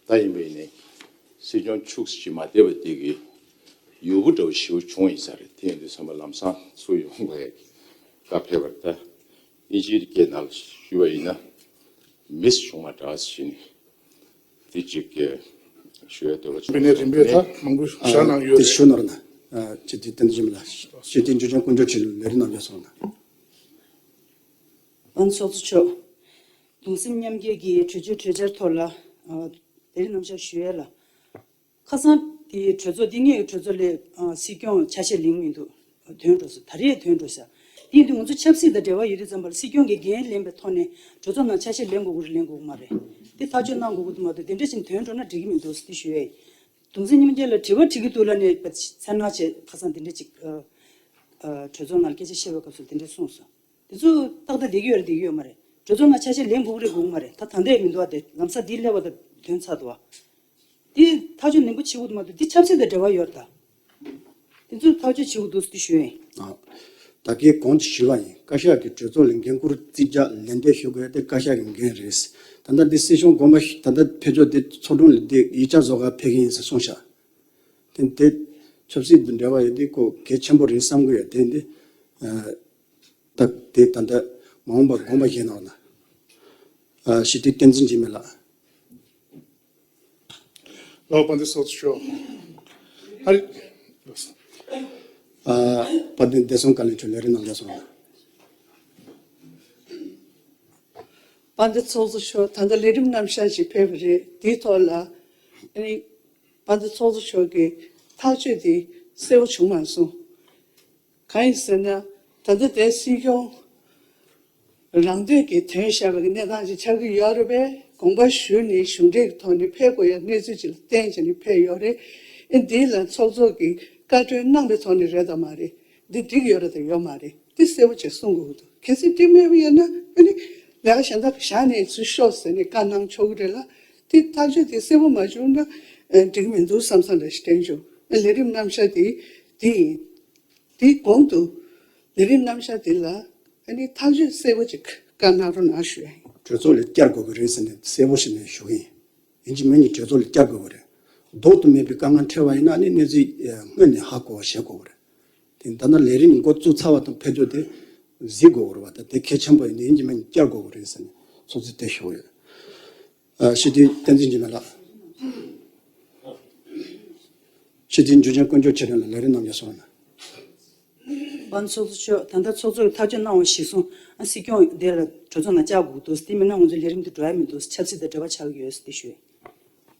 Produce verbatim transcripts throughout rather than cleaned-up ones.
ད་ཡིན་པ་ཡིན་ནའི་སྲིད་སྐྱོང་ཁྱུག་ཙམ་ཞིག་མ་བསྡད་པ་དེ་གི་ཡུ་བུ་འདྲ་བོ་ཞེ་པོ་བྱུང་ཡིན་ས་རེད། དེ་ཡིན་དུས་ཙམ་པ་ལམ་སང་ཚུར་ཡོང་དགོས་ཡ་གི་བཀའ་ཕེབས་པ་རེད། ད་དབྱིན་ཇིའི་སྐད་ནང་ལ་ཞུས་པ་ཡིན་ན། མིས་བྱུང་བ་འདྲ་ཞིག་ནི་དེ་གཅིག་གི་ཞུ་ཡ་འདོད་པ་བྱུང་། རིམ་པས་རིམ་པས་ད་མང་པོ་བཞག་གནང་ཡོད་དེ་རེད། ཞུ་ནོར་ན། ཨ་སྤྱི་འཐུས་བསྟན་འཛིན་ལགས། སྤྱི་འཐུས་འཇུ་ཆེན་དཀོན་མཆོག་ཆོས་གླིང་ལས་རིམ་རྣམ་རྒྱལ་སོང་ན། ཨང་ཚོགས་གཙོ་མཆོག་གདུང་སེམས་མཉམ་སྐྱེད་ཀྱི་གྲོས་ཆོད་གྲོས་འཆར་ཐོག་ལ་ཨ་ལས་རིམ་རྣམ་གཞག་ཞུ་ཡ་ལ། ཁ་སང་དེའི་གྲོས་ཚོགས་འདི་སྔོན་གྱི་གྲོས་ཚོགས་ལས་ཨ་སྲིད་སྐྱོང་ཆ་ཤས་ལེན་མི་འདུག་ཐོན་འགྲོ་ས། ད་རེས་ཐོན་འགྲོ་ས། དེ་ཡིན་དུས་ང་ཚོ་ཆབ་སྲིད་དང་འབྲེལ་བ་ཡོད་དུས་ཙམ་པ་ལ་སྲིད་སྐྱོང་གི་འགན་ལེན་པའི་ཐོག་ནས་གྲོས་ཚོགས་ནང་ཆ་ཤས་ལེན་དགོས་ཀྱི་རེད་ལེན་དགོས་ཀྱི་མ་རེད། དེ་ཐག་གཅོད་གནང་དགོས་ཀྱི་འདུག་མ་གཏོགས་དེ་འདྲ་ཞིག་ཐོན་འགྲོ་ན་འགྲིག་གི་མི་འདུག་ཟེར་དེ་ཞུ་ཡ་ཡིན། གདུང་སེམས་མཉམ་སྐྱེད་ལ་དྲི་བ་དྲི་གི་འདུག་ལབ་ནས་ཚེར་སྣང་བྱས། ཁ་སང་དེ་འདྲ་ཅིག་ཨ་ཨ་གྲོས་ཚོགས་ནང་སྐད་ཆ་བཤད་པའི་སྐབས་སུ་དེ་འདྲ་གསུངས་སོང་། དེ་ཚོ་ཏག་ཏག་བསྡད་ཀྱི་ཡོད་རེད་བསྡད་ཀྱི་ཡོད་མ་རེད། གྲོས་ཚོགས་ནང་ཆ་ཤས་ལེན་དགོས་ཀྱི་རེད་དགོས་ཀྱི་མ་རེད། ད་ད་ལྟ་ཡང་མི་འདུག་བ། དེ་ལམ་སང་དེའི་སླེབས་པ་དང་དོན་ཚར་འདུག་བ། དེ་ཐག་གཅོད་ནན་པོ་བྱེད་དགོས་འདུག་མ་གཏོགས་དེ་ཆབ་སྲིད་དང་འབྲེལ་བ་ཡོད་རེད་ད། དེ་ཚོ་ཐག་གཅོད་བྱེད་དགོས་འདུག་ཟེར་ཞུ་ཡ་ཡིན། ཨ། ད་གིན་གོང་དུ་ཞུས་པ་ཡིན། བཀའ་ཤག་གིས་གྲོས་ཚོགས་ལ་འགན་འཁུར་རྩིས་རྒྱག་ལན་འདེབས་ཞུ་དགོས་དེ་བཀའ་ཤག་གི་འགན་རེད། ད་ལྟ་འདི་སྲིད་སྐྱོང་དགོངས་པ་ཞུ། ད་ལྟ་ཕེབས་ཕྱོགས་དེ་ཚོགས་དྲུང་ལ་དེ་ཡིག་ཆ་བཟོ་གར་ཕེབས་ཀྱི་ཡིན་ཟེར་གསུངས་ཤག་དེ་དེ་ཆབ་སྲིད་དང་འབྲེལ་བ་ཡོད་དེ་ཁོ་གལ་ཆེན་པོ་རེད་བསམ་གི་ཡོད། དེ་འདི་ཨ། ད་དེ་ད་ལྟ་མ་འོངས་པར་དགོངས་པ་བཞེས་གནང་ན། ཨ། སྤྱི་འཐུས་བསྟན་འཛིན་འཇིགས་མེད་ལགས། ལགས། དཔལ་ལྡན་ཚོགས་གཙོ་མཆོག་ཨ་རེ། ཨ། དཔལ་ལྡན་བདེ་སྲུང་བཀའ་བློན་མཆོག་ལས་རིམ་རྣམ་རྒྱལ་སོང་ན། དཔལ་ལྡན་ཚོགས་གཙོ་མཆོག་ད་ལྟ་ལས་རིམ་རྣམ་གཞག་ཅིག་ཕེབས་པ་རེད། དེའི་ཐོག་ལ་ཨ་ནི་དཔལ་ལྡན་ཚོགས་གཙོ་མཆོག་གི་ཐག་གཅོད་དེ་གསལ་པོ་བྱུང་མ་སོང་། གང་ཡིན་ཟེར་ན། ད་ལྟ་དེ་སྲིད་སྐྱོང་རང་འདོད་ཀྱིས་ཐོན་བཞག་པའི་གནས་སྟངས་ཅིག་ཆགས་ཀྱི་ཡོད་རེད་པས། དགོངས་པ་ཞུས་ནས་གཞུང་འབྲེལ་གྱི་ཐོག་ནས་ཕེབས་དགོས་ཡ་གནས་ཚུལ་ཅིག་ལ་བརྟེན་བྱས་ནས་ཕེབས་ཡོད་རེད། ཨེ་འདི་ལ་ཚོགས་གཙོ་གིས་བཀའ་འཁྲོལ་གནང་པའི་ཐོག་ནས་རེད་དམ་མ་རེད། འདི་འགྲིག་ཡོད་རེད་དམ་ཡོད་མ་རེད། འདི་གསལ་པོ་ཅིག་གསུང་དགོས་ཀྱི་འདུག་གལ་སྲིད་འགྲིག་མེད་པ་ཡིན་ན་ཨ་ནི་ལས་ཀ་གཞན་དག་བཞག་ནས་ཚུར་ཤོག་ཟེར་ནས་བཀའ་གནང་ཆོག་གི་རེད་ལ། དེ་ཐག་གཅོད་དེ་གསལ་པོ་མ་བྱུང་ན་ཨ་འགྲིག་མི་འདུག་བསམ་བསམ་འདྲ་ཞིག་དྲན་བྱུང་། ཨ་ལས་རིམ་རྣམ་གཞག་དེ་དེ་ཡིན། དེའི་གོང་དུ་ལས་རིམ་རྣམ་གཞག་དེ་ལ་ཨ་ནི་ཐག་གཅོད་གསལ་པོ་ཅིག་བཀའ་གནང་རོགས་གནང་ཞུ་ཡ་ཡིན། གྲོས་ཚོགས་ལ་བསྐྱར་དགོས་ཀྱི་རེད་ཟེར་ནས་གསལ་པོ་ཞིག་ནས་ཞུ་གི་ཡིན། ཡིན་གཅིག་མིན་གཅིག་གྲོས་ཚོགས་ལ་བསྐྱར་དགོས་ཀྱི་རེད། ལྡོག་ཏུ་མེད་པའི་དཀའ་ངལ་འཕྲད་པ་ཡིན་ན་ཨ་ནི་གནས་ཚུལ་སྔོན་ནས་ཧ་གོ་བ་བྱེད་དགོས་ཀྱི་རེད། དེ་ད་ནང་ལས་རིམ་འགོ་བཙུགས་ཚར་བ་དང་ཕེབས་ཕྱོགས་དེ་གཟིགས་དགོས་ཀྱི་རེད་བ། ད་དེ་གལ་ཆེན་པོ་ཡིན་དུས་ཡིན་གཅིག་མིན་གཅིག་བསྐྱར་དགོས་ཀྱི་རེད་ཟེར་ནས་ཚོགས་གཙོས་དེ་ཞུ་གི་ཡོད། ཨ། སྤྱི་འཐུས་བསྟན་འཛིན་འཇིགས་མེད་ལགས། སྤྱི་འཐུས་འཇུ་ཆེན་དཀོན་མཆོག་ཆོས་གླིང་ལགས་ལས་རིམ་རྣམ་གཞག་སོང་ན། དཔལ་ཚོགས་གཙོ་མཆོག་ད་ལྟ་ཚོགས་གཙོས་ཐག་གཅོད་གནང་བ་གཞིར་བཟུང་ཨ་སྲིད་སྐྱོང་དེ་ལ་གྲོས་ཚོགས་ནང་བཅར་དགོས་འདུག་དེ་མིན་ན་ང་ཚོའི་ལས་རིམ་དེ་འགྲོ་ཡ་མི་འདུག་ཆབ་སྲིད་དང་འབྲེལ་བ་ཆགས་ཀྱི་ཡོད་ཟེར་དེ་ཞུས།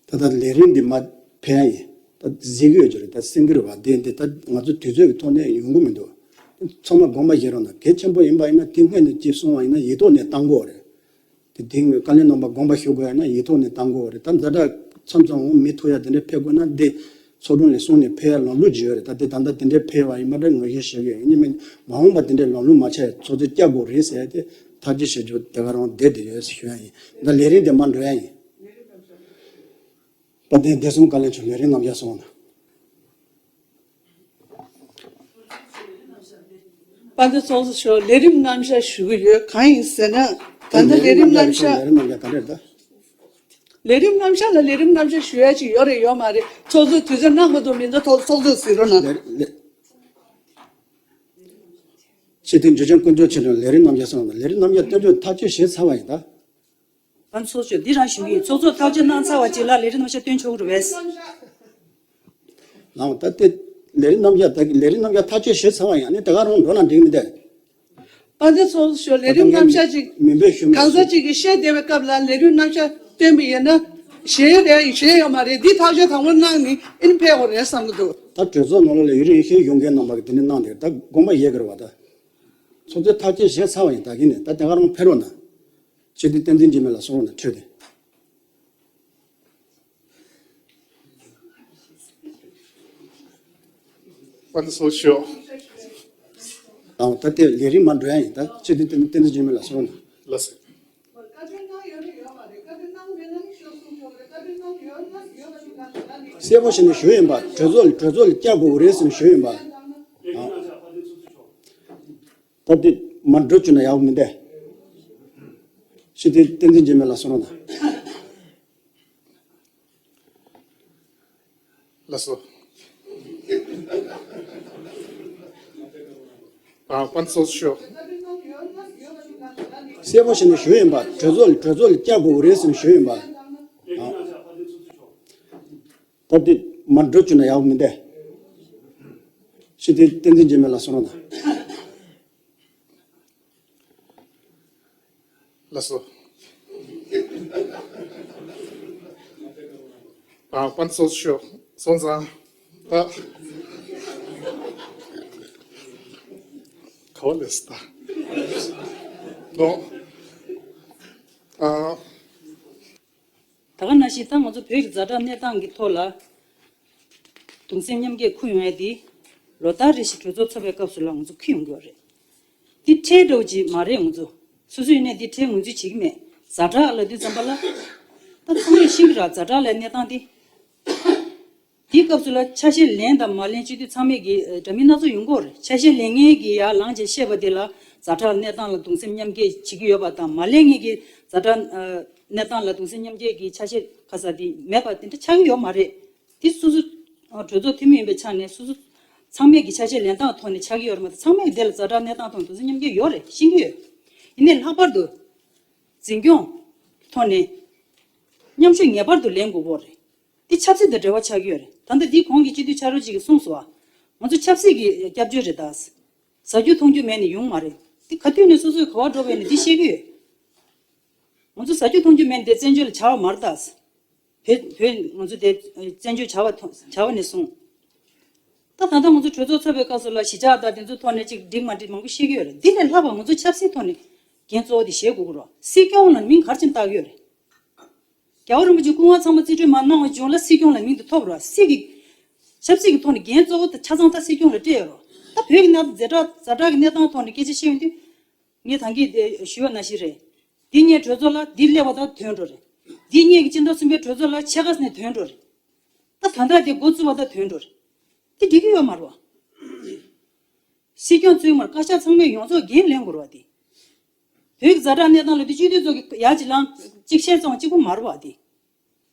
ད་ལྟ་ལས་རིམ་འདི་མར་ཕེབས་ཡ་ཡིན། ད་གཟིགས་ཀྱི་ཡོད་ཀྱི་རེད། ད་གསན་གྱི་རེད་བ། དེ་འདི་ད་ང་ཚོ་དུས་ཚོད་ཀྱི་ཐོག་ནས་ཡོང་གི་མི་འདུག་ཚང་མ་དགོངས་པ་བཞེས་རོགས་གནང་། གལ་ཆེན་པོ་ཡིན་པ་ཡིན་ན་དེ་སྔོན་ནས་ཅིག་གསུངས་པ་ཡིན་ན་ཡིག་ཐོག་ནས་བཏང་དགོས་རེད། དེ་དེང་བཀའ་བློན་རྣམ་པ་དགོངས་པ་ཞུ་དགོས་ཡ་ན་ཡིག་ཐོག་ནས་བཏང་དགོས་པ་རེད། ད་ཛ་དྲག་མཚམས་མཚམས་འོང་མི་ཐུག་ཡ་དེ་འདྲ་ཕེབས་དགོས་ན་འདི་ཚོགས་དྲུང་ལས་གསུངས་ནས་ཕེབས་ཡ་ལམ་ལུགས་ཅིག་ཡོད་རེད། ད་དེ་ད་ལྟ་དེ་འདྲ་ཕེབས་པ་ཡིན་མ་རེད། ངོས་བཞེས་བྱེད་ཀྱི་ཡོད། ཡིན་ནི་མིན་མ་འོངས་པ་དེ་འདྲའི་ལམ་ལུགས་མ་ཆགས་ཡ་ཚོགས་གཙོས་བསྐྱར་དགོས་རེད་ཟེར་ཡ་དེ་ཐག་གཅོད་བྱེད་རྒྱུ་དེ་ག་རང་བསྡད་དེ་ཡོད་ཟེར་ཞུ་ཡ་ཡིན། ད་ལས་རིམ་དེ་མར་འགྲོ་ཡ་ཡིན། དཔལ་ལྡན་བདེ་སྲུང་བཀའ་བློན་མཆོག་ལས་རིམ་རྣམ་གཞག་སོང་ན། དཔལ་ལྡན་ཚོགས་གཙོ་མཆོག་ལས་རིམ་རྣམ་གཞག་ཞུ་གི་ཡོད། གང་ཡིན་ཟེར་ན་ད་ལྟ་ལས་རིམ་རྣམ་གཞག་ལས་རིམ་རྣམ་གཞག་ག་རེ་རེད་ད། ལས་རིམ་རྣམ་གཞག་ལ་ལས་རིམ་རྣམ་གཞག་ཞུ་ཡ་ཅིག་ཡོད་རེད་ཡོད་མ་རེད། ཚོགས་གཙོས་དུས་ཚོད་གནང་དགོས་འདུག་མི་འདུག་ཚོགས་ཚོགས་གཙོས་གཟིགས་རོགས་གནང་། ལས་ལས། སྤྱི་འཐུས་འཇུ་ཆེན་དཀོན་མཆོག་ཆོས་གླིང་ལས་རིམ་རྣམ་གཞག་སོང་ན། ལས་རིམ་རྣམ་གཞག་སྟོན་ཚོད་ཐག་གཅོད་བྱས་ཚར་བ་ཡིན་ད། ང་ཚོགས་གཙོས་འདི་རང་ཞུ་གི་ཡིན། ཚོགས་གཙོས་ཐག་གཅོད་གནང་ཚར་བ་ཅིག་ལ་ལས་རིམ་རྣམ་གཞག་སྟོན་ཆོག་གི་རེད་པས། ལའང་ད་ལྟའི་ལས་རིམ་རྣམ་གཞག་ད་ལས་རིམ་རྣམ་གཞག་ཐག་གཅོད་བྱས་ཚར་བ་ཡིན། ཨ་ནི་ད་ག་རང་འགྲོ་ན་འགྲིག་མི་འདུག་དཔལ་ལྡན་ཚོགས་གཙོ་མཆོག་ལས་རིམ་རྣམ་གཞག་ཅིག་མིན་པའི་ཞུ་མི་གང་ཟག་ཅིག་གིས་བཤད་བསྡད་པའི་སྐབས་ལ་ལས་རིམ་རྣམ་གཞག་སྟོན་པ་ཡིན་ན་བཞེས་རེད་བཞེས་ཡོད་མ་རེད། འདི་ཐག་གཅོད་དང་པོ་གནང་ནི་ཨིན་ཕེབས་དགོས་རེད་བསམ་གི་འདུག་ད་གྲོས་ཚོགས་ནང་ལོགས་ལ་ཡུན་རིང་ཞིག་ཡོང་མཁན་རྣམ་པ་གིས་དེ་ནི་གནང་དེ་ད་དགོངས་པ་བཞེས་གི་རེད་བ། ད་ཚོགས་གཙོས་ཐག་གཅོད་བྱས་ཚར་བ་ཡིན། ད་གིན་ནས་ད་དེ་ག་རང་ཕེབས་རོགས་གནང་། སྤྱི་འཐུས་བསྟན་འཛིན་འཇིགས་མེད་ལགས་གསུང་རོགས་གནང་། འཕྲོས་ཏེ། དཔལ་ལྡན་ཚོགས་གཙོ་མཆོག་ཨང་ད་ལྟའི་ལས་རིམ་མར་འགྲོ་ཡ་ཡིན། ད་སྤྱི་འཐུས་བསྟན་འཛིན་འཇིགས་མེད་ལགས་གསུང་རོགས་གནང་། ལགས་སོ། གསལ་པོ་བྱས་ནས་ཞུས་ཡིན་པ། གྲོས་ཚོགས་གྲོས་ཚོགས་ལ་བསྐྱར་དགོས་རེད་ཟེར་ནས་ཞུས་ཡིན་པ། ཨང་། ད་འདི་མར་འགྲོ་བཅུག་ན་ཡག་པོ་མི་འདུག་སྤྱི་འཐུས་བསྟན་འཛིན་འཇིགས་མེད་ལགས་གསུང་རོགས་གནང་། ལགས་སོ། ཨ། དཔལ་ཚོགས་ཞུ། གསལ་པོ་བྱས་ནས་ཞུ་ཡིན་པ། གྲོས་ཚོགས་ལ་གྲོས་ཚོགས་ལ་བསྐྱར་དགོས་ཀྱི་རེད་བསམ་ཞུ་ཡིན་པ། ཨ། ད་དེ་མར་འགྲོ་བཅུག་ན་ཡག་པོ་མིན་ཏེ། ཞི་བདེ་བསྟན་འཛིན་འཇིགས་མེད་ལགས་གསུང་རོགས་གནང་། ལགས་སོ། ཨ། དཔལ་ཚོགས་ཞུ། སོང་ཙང་། ད་ག་བ་ལས་ད་ནོ། ཨ། ད་ག་ནང་བཞིན་ད་ང་ཚོ་བོད་ཀྱི་ཛ་དྲག་གནས་སྟངས་ཀྱི་ཐོག་ལ་གདུང་སེམས་མཉམ་སྐྱེད་འཁུར་ཡོང་ཡ་དེ་ལོ་ལྟར་རེ་བཞིན་གྲོས་ཚོགས་ཚོགས་པའི་སྐབས་སུ་ལ་ང་ཚོ་འཁུར་ཡོང་གི་ཡོད་རེད། འདི་ཁྲལ་འདྲ་བོ་ཅིག་མ་རེད། ང་ཚོ་སོ་སོ་ཡིན་ནའི་འདི་ཁྲལ་ངོས་འཛིན་བྱེད་ཀྱི་མེད། ཛ་དྲག་ལབ་དུས་ཙམ་པ་ལ་ད་ཚང་མས་ཤེས་ཀྱི་རེད། ཛ་དྲག་ལབ་གནས་སྟངས་དེ། དེའི་སྐབས་སུ་ལ་ཆ་ཤས་ལེན་དང་མ་ལེན་བྱེད་དུས་ཚང་མས་ཀྱི་འདྲ་མིན་སྣ་ཚོགས་ཡོང་གི་ཡོད་རེད། ཆ་ཤས་ལེན་མཁན་གྱིས་ཡར་ལངས་བྱས་བཤད་པ་དེ་ལ་ཛ་དྲག་གནས་སྟངས་ལ་གདུང་སེམས་མཉམ་སྐྱེད་བྱེད་ཀྱི་ཡོད་པ་དང་། མ་ལེན་མཁན་གྱིས་ཛ་དྲག་གནས་སྟངས་ལ་གདུང་སེམས་མཉམ་སྐྱེད་ཀྱི་ཆ་ཤས་ག་ས་དེ་མེད་པ་དེ་འདྲ་ཆགས་ཀྱི་ཡོད་མ་རེད། དེ་སོ་སོ་གྲོས་ཚོགས་འཐུས་མི་ཡིན་པའི་ཆ་ནས་སོ་སོ་ཚང་མས་ཀྱི་ཆ་ཤས་ལེན་སྟངས་ཐོག་ནས་ཆགས་ཀྱི་ཡོད་རེད་མ་གཏོགས། ཚང་མས་ཀྱི་དེ་ལ་ཛ་དྲག་གནས་སྟངས་ཐོག་གདུང་སེམས་མཉམ་སྐྱེད་ཡོད་རེད། ཤེས་ཀྱི་ཡོད། ཡིན་ནའི་ལྷག་པར་དུ་འཛིན་སྐྱོང་ཐོག་ནས་མཉམ་ཞུགས་ངེས་པར་དུ་ལེན་དགོས་ཀྱི་ཡོད་རེད། འདི་ཆབ་སྲིད་དང་འབྲེལ་བ་ཆགས་ཀྱི་ཡོད་རེད། ད་ལྟ་འདི་གོང་གི་སྤྱི་འཐུས་ཕྱག་རོགས་གཅིག་གིས་གསུངས་སོང་བ། ང་ཚོ་ཆབ་སྲིད་ཀྱི་སྐྱབས་བཅོལ་རེད་ད། ཟ་རྒྱུ་འཐུང་རྒྱུ་མེད་ནས་ཡོང་མ་རེད། འདི་ག་དུས་ནས་སོ་སོའི་ག་བ་འགྲོ་བས་ནས་འདི་བཤད་ཀྱི་ཡོད། ང་ཚོ་ཟ་རྒྱུ་འཐུང་རྒྱུ་མེད་ནས་དེ་བཙན་བྱོལ་ལ་བྱ་བ་མ་རེད་ད། བོད་བོད་ང་ཚོ་དེ་བཙན་བྱོལ་བྱ་བ་ཐོ་བྱ་བ་ནས་བཟུང་། ད་ད་ལྟ་ང་ཚོ་གྲོས་ཚོགས་ཚོགས་པའི་སྐབས་སུ་ལ་གཞིས་ཆགས་དང་དེ་ཚོའི་ཐོག་ནས་ཅིག་འགྲིག་མ་འགྲིག་མང་པོ་བཤད་ཀྱི་ཡོད་རེད། འདི་ལས་ལྷག་པ་ང་ཚོ་ཆབ་སྲིད་ཐོག་ནས་འགན་གཙོ་བོ་དེ་བཞེས་དགོས་ཀྱི་རེད། སྲིད་སྐྱོང་ལ་མིང་ག་རེ་བྱས་ནས་བཏགས་ཀྱི་ཡོད་རེད། རྒྱལ་བ་རིན་པོ་ཆེ་སྐུ་ངོ་ཚང་མ་རྩིས་སྤྲོད་མ་གནང་བའི་གཞུག་ལ་སྲིད་སྐྱོང་ལ་མིང་དེ་ཐོབ་རེད་བ། སྲིད་ཀྱི་ཆབ་སྲིད་ཀྱི་ཐོག་ནས་འགན་གཙོ་བོ་དེ་ཆ་ཚང་ད་སྲིད་སྐྱོང་ལ་སྤྲད་ཡོད་རེད། ད་བོད་ཀྱི་གནས་སྟངས་ཛ་དྲག་ཛ་དྲག་གི་གནས་སྟངས་ཐོག་ནས་སྐད་ཆ་བཤད་ཡོང་དུས། ངས་ད་གིན་དེ་ཞུས་པ་ནང་བཞིན་རེད། འདི་ངའི་གྲོས་ཚོགས་ལ་འདི་སླེབས་པ་དང་དོན་འགྲོ་རེད། འདི་ངེད་ཀྱི་སྤྱི་ཟླ་གསུམ་པའི་གྲོས་ཚོགས་ལ་ཕྱེད་ཀ་ནས་དོན་འགྲོ་རེད། ད་ད་ལྟ་དེ་འགོ་བཙུགས་པ་དང་དོན་འགྲོ་རེད། དེ་འགྲིག་གི་ཡོད་མ་རེད་བ། སྲིད་སྐྱོང་བཙུགས་མར་བཀའ་ཤག་ཚང་མས་ཡོངས་རྫོགས་འགན་ལེན་དགོས་རེད་བ་དེ། བོད་ཀྱི་ཛ་དྲག་གནས་སྟངས་ལ་དེ་སྤྱི་འཐུས་ཚོ་གི་ཡར་གཅིག་ལངས་གཅིག་བཤད་ཙང་གཅིག་པུ་མ་རེད་བ་དེ།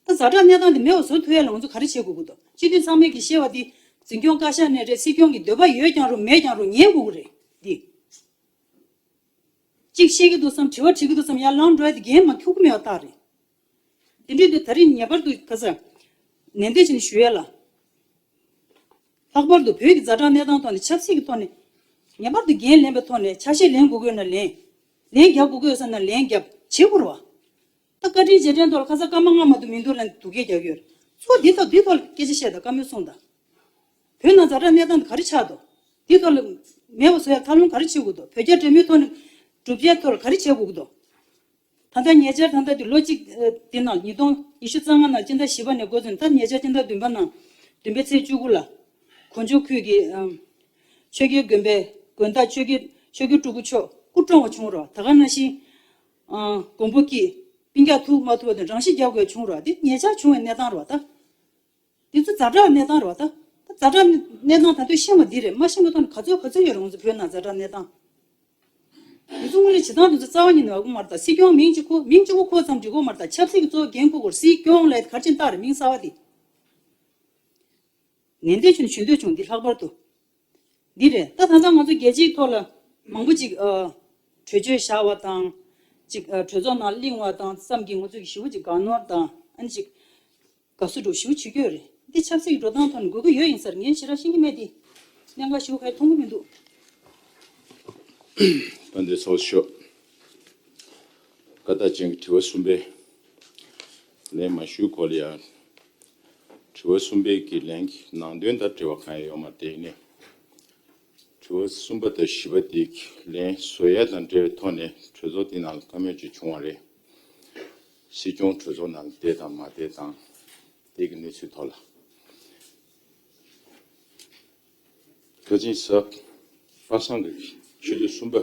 ད་ཛ་དྲག་གནས་སྟངས་དེ་མེད་པ་བཟོ་ཐུབ་ཡ་ལ་ང་ཚོ་ག་རེ་བྱེད་དགོས་ཀྱི་འདུག་སྤྱི་འཐུས་ཚང་མས་ཀྱི་བཤད་པ་དེ་འཛིན་སྐྱོང་བཀའ་ཤག་ནས་རེད། སྲིད་སྐྱོང་གི་འདོད་པ་ཡོད་ཀྱང་རུང་མེད་ཀྱང་རུང་ཉན་དགོས་ཀྱི་རེད་དེ། གཅིག་བཤད་ཀྱི་འདུག་བསམ། དྲི་བ་དྲི་གི་འདུག་བསམ། ཡར་ལངས་འགྲོ་ཡ་དེ་འགན་མ་འཁྱུག་གི་མེད་པ་རྟགས་རེད། དེ་འདྲའི་དུས་ད་རིང་ངེས་པར་དུ་ག་ས་ནན་ཏན་བྱས་ནས་ཞུ་ཡ་ལ། ལྷག་པར་དུ་བོད་ཀྱི་ཛ་དྲག་གནས་སྟངས་ཐོག་ནས་ཆབ་སྲིད་ཀྱི་ཐོག་ནས་ངེས་པར་དུ་འགན་ལེན་པའི་ཐོག་ནས་ཆ་ཤས་ལེན་དགོས་ཀྱི་ཡོད་ན་ལེན། ལན་རྒྱག་དགོས་ཀྱི་ཡོད་ས་ན་ལན་རྒྱབ་བྱེད་དགོས་རེད་བ། ད་བཀའ་དྲིན་རྗེས་དྲན་ཐོག་ལ་ཁ་ས་སྐར་མ་ལྔ་མ་གཏོགས་མི་འདུག་ལབ་ནས་སྡུག་སྐད་རྒྱག་གི་ཡོད་རེད། ཚོ་འདི་དང་འདི་ཐོག་ལ་སྐད་ཆ་བཤད་དང་བཀའ་མོལ་གསུངས་དང་། བོད་ནང་ཛ་དྲག་གནས་སྟངས་དེ་ག་རེ་ཆགས་འདུག་འདི་ཐོག་ལ་མེད་པ་བཟོ་ཡ་ཐབས་ལམ་ག་རེ་བྱེད་དགོས་འདུག་བོད་རྒྱ་འབྲེལ་མོལ་ཐོག་ནས་སྒྲུབ་ཡ་ཐོག་ལ་ག་རེ་བྱེད་དགོས་ཀྱི་འདུག་ད་ལྟ་ཉེ་ཆར་ད་ལྟ་དུས་ལོ་གཅིག་ཨ་འདི་ནང་ཉིས་སྟོང་ཉི་ཤུ་རྩ་ལྔ་ནང་སྤྱི་ཟླ་བཞི་པ་ནས་འགོ་འཛིན། ད་ཉེ་ཆར་སྤྱི་ཟླ་བདུན་པ་ནང་བདུན་པའི་ཚེས་བཅུ་དགུ་ལ་གོ་འཇོ་ཁུལ་གྱི་ཨམ་ཆོས་རྒྱལ་དགོན་པའི་དགོན་བདག་ཆོས་རྒྱལ་ཆོས་རྒྱལ་སྤྲུལ་སྐུ་མཆོག་སྐུ་གྲོངས་པ་བྱུང་རོགས། ད་ག་ནང་བཞིན་ཨ་མགོན་པོ་སྐྱིད་སྤུན་ཀྱག་ཐུག་མ་ཐུབ་པ་དང་རང་ཤི་རྒྱག་དགོས་བྱུང་རོགས། འདི་ཉེ་ཆར་བྱུང་བའི་གནས་སྟངས་རེད་བ། ད། འདི་ཚོ་ཛ་དྲག་གནས་སྟངས་རེད་བ། ད་ད་ཛ་དྲག་གནས་སྟངས་ད་དུང་ཤེས་མ་འདི་རེད། མ་ཤེས་པའི་ཐོག་ནས་ག་ཚོད་ག་ཚོད་ཡོད་རེད། ང་ཚོ་བོད་ནང་ཛ་དྲག་གནས་སྟངས། འདི་ཚོ་དངོས་གནས་བྱེད་སྟངས་འདི་ཚོ་རྩ་བ་ཉིད་ནས་ཡག་པོ་མ་རེད། ད་སྲིད་སྐྱོང་མིང་གཅིག་ཁོ་མིང་གཅིག་པོ་ཁོ་ཙམ་འགྲིག་གི་མ་རེད། ད་ཆབ་སྲིད་ཀྱི་གཙོ་བོ་འགན་འཁུར་དགོས་རེད། སྲིད་སྐྱོང་ལབ་ག་རེ་བྱས་ནས་བཏགས་རེད། མིང་གསར་བ་འདི། ནན་ཏན་བྱས་ནས་ཞུ་འདོད་བྱུང་། འདི་ལྷག་པར་དུ། འདི་རེད། ད་ད་ལྟ་ང་ཚོ་རྒྱལ་སྤྱིའི་ཐོག་ལ་མང་པོ་ཅིག་ཨ་གྲོས་ཆོད་བཞག་པ་དང་། ཅིག་ཨ་གྲོས་ཚོགས་ནང་གླེང་བ་དང་ཙམ་གྱིས་ང་ཚོ་གི་ཞེ་པོ་ཅིག་དགའ་ནོར་དང་། ཨ་ནི་ཅིག་དགའ་བསུ་འདྲ་ཞེ་པོ་བྱེད་ཀྱི་ཡོད་རེད། འདི་ཆབ་སྲིད་ཀྱི་འགྲོ་སྟངས་ཐོག་ནས་དགོས་ཀྱི་ཡོད་ཡིན་ས་རེད། ངས་ཞེ་དྲག་ཤེས་ཀྱི་མེད་དེ། གནད་འགག་ཞེ་པོ་ག་རེ་མཐོང་གི་མི་འདུག་དཔལ་ལྡན་ཚོགས་གཙོ་མཆོག་བཀའ་རྟགས་ཅན་གྱི་དྲི་བ་གསུམ་པའི་ལན་མ་ཞུས་གོང་ལ་ཡང་། དྲི་བ་གསུམ་པའི་གི་ལན་གྱི་ནང་དོན་དང་འབྲེལ་བ་གང་ཡང་ཡོད་མ་རེད། དེ་ནས་དྲི་བ་གསུམ་པ་དང་བཞི་པ་དེ་གི་ལན་བཟོ་ཡ་དང་འབྲེལ་བའི་ཐོག་ནས་གྲོས་ཚོགས་དེ་ནང་ལ་བཀའ་མོལ་ཅིག་བྱུང་བ་རེད། སྲིད་སྐྱོང་གྲོས་ཚོགས་ནང་ལ་བསྡད་དང་མ་བསྡད་དང་། དེ་གི་གནས་ཚུལ་ཐོག་ལ། ཁ་ཆེན་གཟའ་པ་སངས་ཀྱི་ཆུ་ཚོད་གསུམ་པ་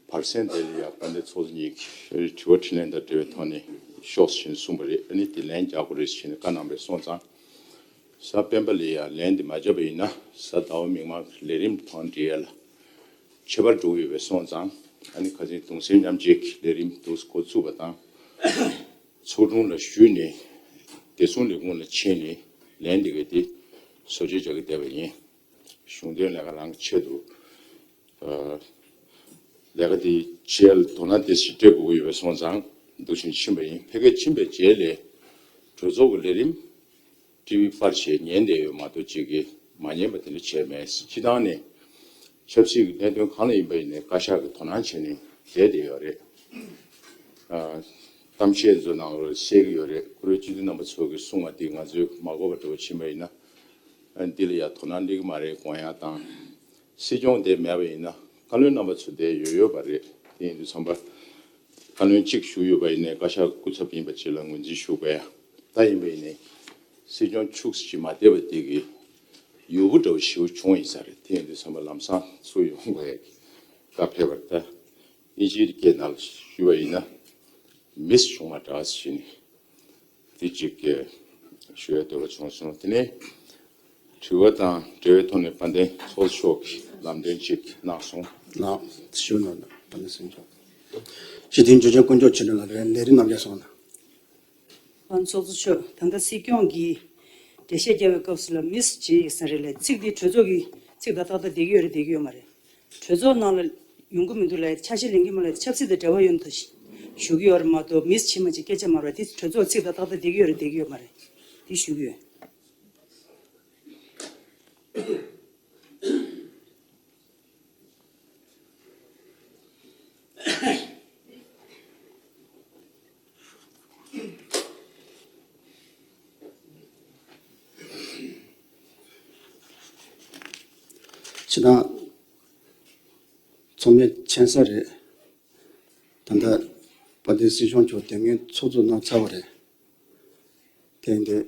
བར་གསེང་དེ་ལ་ཡང་དཔལ་ལྡན་ཚོགས་གཙོ་གཉིས་ཀྱིས་དྲི་བ་དྲིས་ལན་དང་འབྲེལ་བའི་ཐོག་ནས་ཤོག་ཟེར་ནས་གསུངས་པ་རེད། ཨ་ནི་དེ་ལན་རྒྱག་དགོས་རེད་ཟེར་ནས་བཀའ་གནང་བས། སོང་ཙང་གཟའ་སྤེན་པ་ལ་ཡང་ལན་དེ་མ་བརྒྱབ་པ་ཡིན་ན། གཟའ་ཟླ་བ་མིག་དམར་ལས་རིམ་དང་འབྲེལ་ཡ་ལ་ཁྱད་པར་འགྲོ་གི་ཡོད་པས། སོང་ཙང་ཨ་ནི་ཁ་སང་གདུང་སེམས་མཉམ་སྐྱེད་ཀྱི་ལས་རིམ་འདུག་འགོ་བཙུགས་པ་དང་། ཚོགས་དྲུང་ལ་ཞུས་ནས་བདེ་སྲུང་ལས་ཁུངས་ལ་ཕྱིན་ནས། ལན་འདི་ག་དེ་བཟོ་བཅོས་རྒྱག་གི་བསྡད་པ་ཡིན། གཞུང་དོན་ལས་ཀ་རང་གི་ཆེད་དུ་ཨ་ལས་ཀ་དེ་བྱེད་ཡ་ལ་དོ་སྣང་དེ་ཞིག་སྤྲད་དགོས་ཀྱི་ཡོད་པ་སོང་ཙང་འདུག་བཞིན་ཕྱིན་པ་ཡིན། ཕ་གིར་ཕྱིན་པའི་རྗེས་ལ་གྲོས་ཚོགས་ཀྱི་ལས་རིམ་ཊི་ཝི་པར་ཆས་ཉན་བསྡད་ཡོད་མ་གཏོགས་གཅིག་གིས་མ་ཉན་པ་དེ་འདྲ་བྱས་མེད། སྤྱི་བཏང་ནས་ཆབ་སྲིད་ཀྱི་གནད་དོན་གང་ལ་ཡིན་པ་ཡིན་ནའི་བཀའ་ཤག་གིས་དོ་སྣང་བྱས་ནས་བསྡད་བསྡད་ཡོད་རེད། ཨ་གཏམ་བཤད་ཚོ་ནང་ལ་བཤད་ཀྱི་ཡོད་རེད། བཀུར་འོས་སྤྱི་འཐུས་རྣམ་པ་ཚོ་གིས་གསུངས་པ་འདི་ང་ཚོས་མ་གོ་བ་འདྲ་བོ་ཕྱིན་པ་ཡིན་ན། ཨ་འདི་ལ་ཡ་དོ་སྣང་སླེབས་ཀྱི་མ་རེད་དགོངས་ཡ་དང་། སྲིད་སྐྱོང་དེ་མེད་པ་ཡིན་ན་བཀའ་བློན་རྣམ་པ་ཚོ་དེ་ཡོད་ཡོད་པ་རེད། དེ་ཡིན་དུས་ཙམ་པ་བཀའ་བློན་གཅིག་བཞུགས་ཡོད་པ་ཡིན་ནའི་བཀའ་ཤག་སྐུ་ཚབ་ཡིན་པ་ཅིག་ལ་ངོས་འཛིན་ཞུ་དགོས་ཡ། ད་ཡིན་པ་ཡིན་ནའི་སྲིད་སྐྱོང་ཁྱུག་ཙམ་ཅིག་མ་བསྡད་པ་དེ་གི་ཡུ་བུ་འདྲ་བོ་ཞེ་པོ་བྱུང་ཡིན་ས་རེད། དེ་ཡིན་དུས་ཙམ་པ་ལམ་སང་ཚུར་ཡོང་དགོས་ཡ་གི་བཀའ་ཕེབས་པ་རེད། ད་དབྱིན་ཇིའི་སྐད་ནང་ལ་ཞུས་པ་ཡིན་ན་མིས་བྱུང་བ་འདྲ་ཞིག་ནི། དེ་གཅིག་གི་ཞུ་ཡ་འདོད་པ་བྱུང་སོང་། དེ་ནས་དྲི་བ་དང་འབྲེལ་བའི་ཐོག་ནས་དཔལ་ལྡན་ཚོགས་གཙོ་མཆོག་གིས་ལམ་སྟོན་གཅིག་གནང་སོང་། ལགས་ཞུ་གནང་དང་། དཔལ་ལྡན་སྲིད་སྐྱོང་། སྤྱི་འཐུས་འཇུ་ཆེན་དཀོན་མཆོག་ཆོས་སྒྲོན་ལགས་རེད། ལས་རིམ་རྣམ་གཞག་སོང་ན། ལྷན་ཚོགས་གཙོ་མཆོག་ད་ལྟ་སྲིད་སྐྱོང་གིས་འགྲེལ་བཤད་བརྒྱབ་པའི་སྐབས་སུ་ལ་མིས་བྱས་ཡིན་ས་རེད་ལས། ཚིག་འདི་གྲོས་ཚོགས་ཀྱི་ཚིག་དང་ཏག་ཏག་བསྡད་ཀྱི་ཡོད་རེད་བསྡད་ཀྱི་ཡོད་མ་རེད། གྲོས་ཚོགས་ནང་ལ་ཡོང་གི་མི་འདུག་ལབ་ཡ་ཆ་ཤས་ལེན་གྱི་མ་རེད། ཆབ་སྲིད་དང་འབྲེལ་བ་ཡོད་མདོག་ཞིག་ཞུ་གི་ཡོད་རེད་མ་གཏོགས་མིས་བྱས་མ་བྱས་སྐད་ཆ་མ་རེད། དེ་གྲོས་ཚོགས་ཚིག་དང་ཏག་ཏག་བསྡད་ཀྱི་ཡོད་རེད་བསྡད་ཀྱི་ཡོད་མ་རེད། དེ་ཞུ་གི་ཡོད། ཕྱི་ནང་ཚང་མས་མཁྱེན་གསལ་རེད། ད་ལྟ་དཔལ་ལྡན་སྲིད་སྐྱོང་མཆོག་དེ་སྔོན་ཚོགས་གཙོ་གནང་ཚར་བ་རེད། དེ་ཡིན་དུས་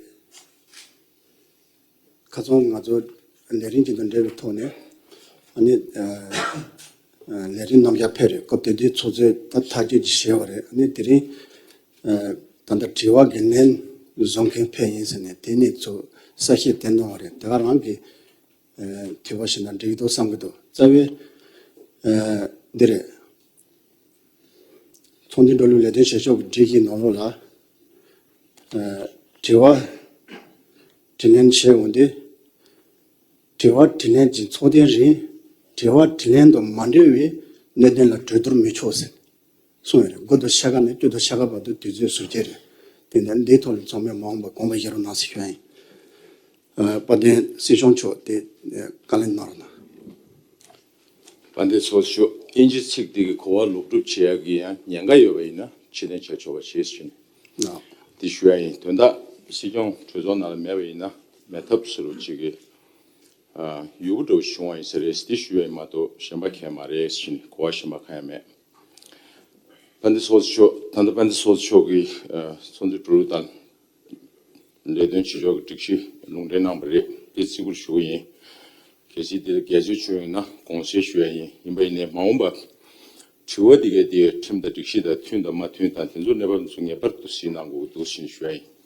ཁ་སང་ང་ཚོ་ལས་རིམ་གཅིག་དང་འབྲེལ་བའི་ཐོག་ནས་ཨ་ནི་ཨ་ཨ་ལས་རིམ་རྣམ་གཞག་ཕེབས་རེད། སྐབས་དེ་དུས་ཚོགས་གཙོས་ད་ཐག་གཅོད་ཅིག་བྱས་པ་རེད། ཨ་ནི་དེ་རིང་ཨ་ད་ལྟ་དྲི་བ་འགན་ལེན་བཟོ་མཁན་ཕེབས་ཡིན་ཟེར་ནས་དེ་ནས་ཚུར་གསལ་བཤད་དེ་གནང་བ་རེད། དེ་ག་རང་གི་ཨ་དྲི་བ་ཞིག་ན་འགྲིག་གི་འདུག་བསམ་གི་འདུག་རྩ་བའི་ཨ་འདི་རེད། ཚོགས་འདུའི་འགྲོ་ལུགས་ལས་དོན་བྱེད་ཕྱོགས་ཀྱི་སྒྲིག་གཞིའི་ནང་ལོགས་ལ། ཨ་དྲི་བ་དྲིས་ལན་བྱེད་འོང་དུས། དྲི་བ་དྲིས་ལན་གྱི་ཚོགས་ཐེངས་རིང་དྲི་བ་དྲིས་ལན་དང་མ་འབྲེལ་བའི་གནད་དོན་ལ་གྲོས་བསྡུར་མི་ཆོག་ཟེར་གསུངས་ཡོད་རེད། དགུ་དང་ཕྱེད་ཀ་ནས་བཅུ་དང་ཕྱེད་ཀ་བར་དུ་དུས་ཚོད་ཟུར་བཅད་རེད། དེ་ནས་འདིའི་ཐོག་ལ་ཚང་མས་མ་འོངས་པར་དགོངས་པ་བཞེས་རོགས་གནང་ཟེར་ཞུ་ཡ་ཡིན། ཨ་དཔལ་ལྡན་སྲིད་སྐྱོང་མཆོག་དེ་བཀའ་ལན་གནང་རོགས་གནང་། དཔལ་ལྡན་ཚོགས་གཙོ་མཆོག་དབྱིན་ཇིའི་ཚིག་འདི་གི་གོ་བ་ལོག་སྒྲུབ་བྱེད་ཡག་གི་ཡང་ཉེན་ཁ་ཡོད་པ་ཡིན་ན་ཕྱིར་འཐེན་བྱ་ཆོག་པ་བྱེད་ཟེར་ནས་ལགས། འདི་ཞུ་ཡ་ཡིན། དོན་དག་སྲིད་སྐྱོང་གྲོས་ཚོགས་ནང་ལ་མེད་པ་ཡིན་ན་མེད་ཐབས་ཟེར་རོ་གཅིག་གི་ཨ་ཡུ་གུ་འདྲ་བོ་བྱུང་བ་ཡིན་ས་རེད། འདི་ཞུ་ཡ་ཡིན་མ་གཏོགས་གཞན་པ་གང་ཡང་མ་རེད་ཟེར་ནས་གོ་བ་གཞན་པ་གང་ཡང་མེད། དཔལ་ལྡན་ཚོགས་གཙོ་མཆོག་ད་ལྟ་དཔལ་ལྡན་ཚོགས་གཙོ་མཆོག་གིས་ཨ་ཚོགས་འདུ་གྲོལ་དང་། ལས་དོན་བྱེད་ཕྱོགས་ཀྱི་སྒྲིག་གཞི་ལུང་འདྲེན་གནང་བ་རེད། དེ་བརྩི་བཀུར་ཞུ་གི་ཡིན། གལ་སྲིད་དེ་ལ་འགལ་འཛོལ་བྱུང་ཡོད་ན་དགོངས་སེལ་ཞུ་ཡ་ཡིན། ཡིན་པ་ཡིན་ནའི་མ་འོངས་པ་དྲི་བ་འདི་གའི་དེ་ཁྲིམས་དང་སྒྲིག་གཞི་དང་མཐུན་དང་མ་མཐུན་དང་དེ་ཚོ་གནས་བབ་ཚོ་ངེས་པར་དུ་གཟིགས་གནང་དགོས་ཀྱི་འདུག་ཟེར་ནས་ཞུ་ཡ་ཡིན།